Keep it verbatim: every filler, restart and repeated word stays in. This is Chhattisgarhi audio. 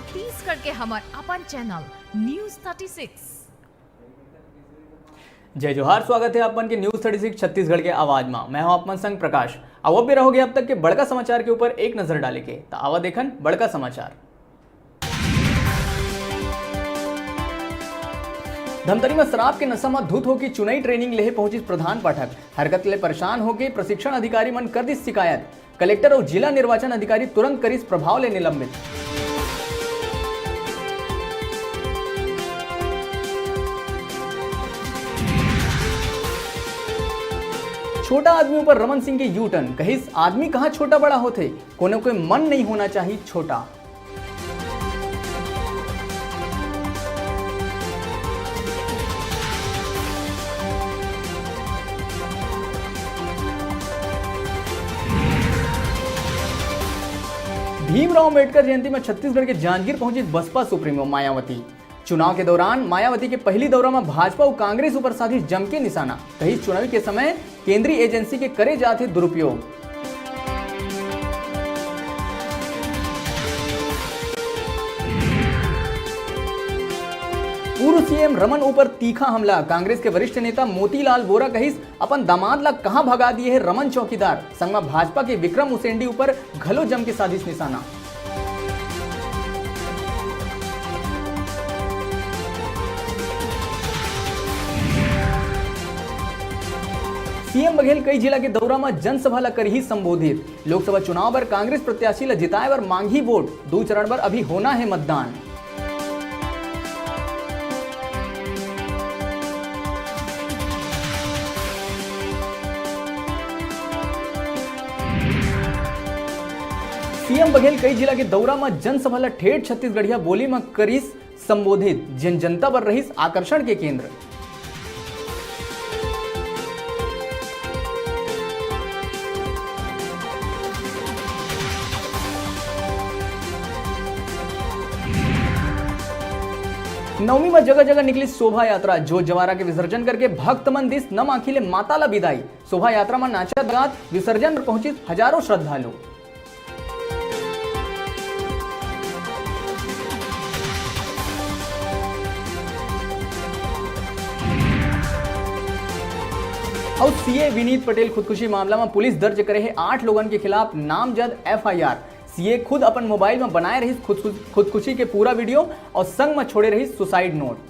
छत्तीसगढ़ के हमर अपन चैनल न्यूज़ थर्टी सिक्स। जय जोहार, स्वागत हे आप मन के न्यूज़ थर्टी सिक्स छत्तीसगढ़ के आवाज मा। मैं हूं आप मन संग प्रकाश। अउ अब बेरा होगे अब तक के बड़का समाचार के ऊपर एक नजर डाले के। त आवा देखन बड़का समाचार। धमतरी म शराब के नशा म धुत होके चुनई ट्रेनिंग लेहे पहुंचिस प्रधान पाठक। हरकत ले परेशान होके प्रशिक्षण अधिकारी मन कर दिस शिकायत। कलेक्टर अउ जिला निर्वाचन अधिकारी तुरंत करिस प्रभाव ले निलंबित। छोटा आदमी ऊपर रमन सिंह के यू टर्न, कहिस, "आदमी कहाँ छोटा बड़ा होथे, कोनो के मन नहीं होना चाहिए छोटा।" भीमराव अंबेडकर जयंती में छत्तीसगढ़ के जांजगीर पहुंची बसपा सुप्रीमो मायावती। चुनाव के दौरान मायावती के पहली दौरा में भाजपा अउ कांग्रेस ऊपर साधिस जम के निशाना, कहिस चुनावी के समय केंद्रीय एजेंसी के करे जात हे दुरुपयोग। पूर्व सीएम रमन ऊपर तीखा हमला, कांग्रेस के वरिष्ठ नेता मोतीलाल वोरा कहिस, अपन दामाद ला कहां भगा दिए हे रमन चौकीदार। संग म भाजपा के विक्रम उसेंडी ऊपर घलो जम के साधिस निशाना। सीएम बघेल कई जिला के दौरा म जनसभा ला करही संबोधित। लोकसभा चुनाव बर कांग्रेस प्रत्याशी ला जिताए बर मांगही वोट, दू चरण बर अभी होना हे मतदान। सीएम बघेल कई जिला के दौरा म जनसभा ल ठेठ छत्तीसगढ़िया बोली म करिस संबोधित, जेन जनता बर रहिस आकर्षण के केंद्र। नवमी म जगह-जगह निकलिस शोभा यात्रा, जोत जवारा के विसर्जन करके भक्त मन दिस नम आंखी ले माता ला बिदाई। शोभा यात्रा म नाचत गात विसर्जन बर पहुंचिस हजारों श्रद्धालु। अउ सीए विनीत पटेल खुदकुशी मामला म पुलिस दर्ज करे हे आठ लोगन के खिलाफ नामजद एफआईआर। सीए खुद अपन मोबाइल म बनाए रहिस खुद-, खुदकुशी के पूरा वीडियो अउ संग म छोड़े रहिस सुसाइड नोट।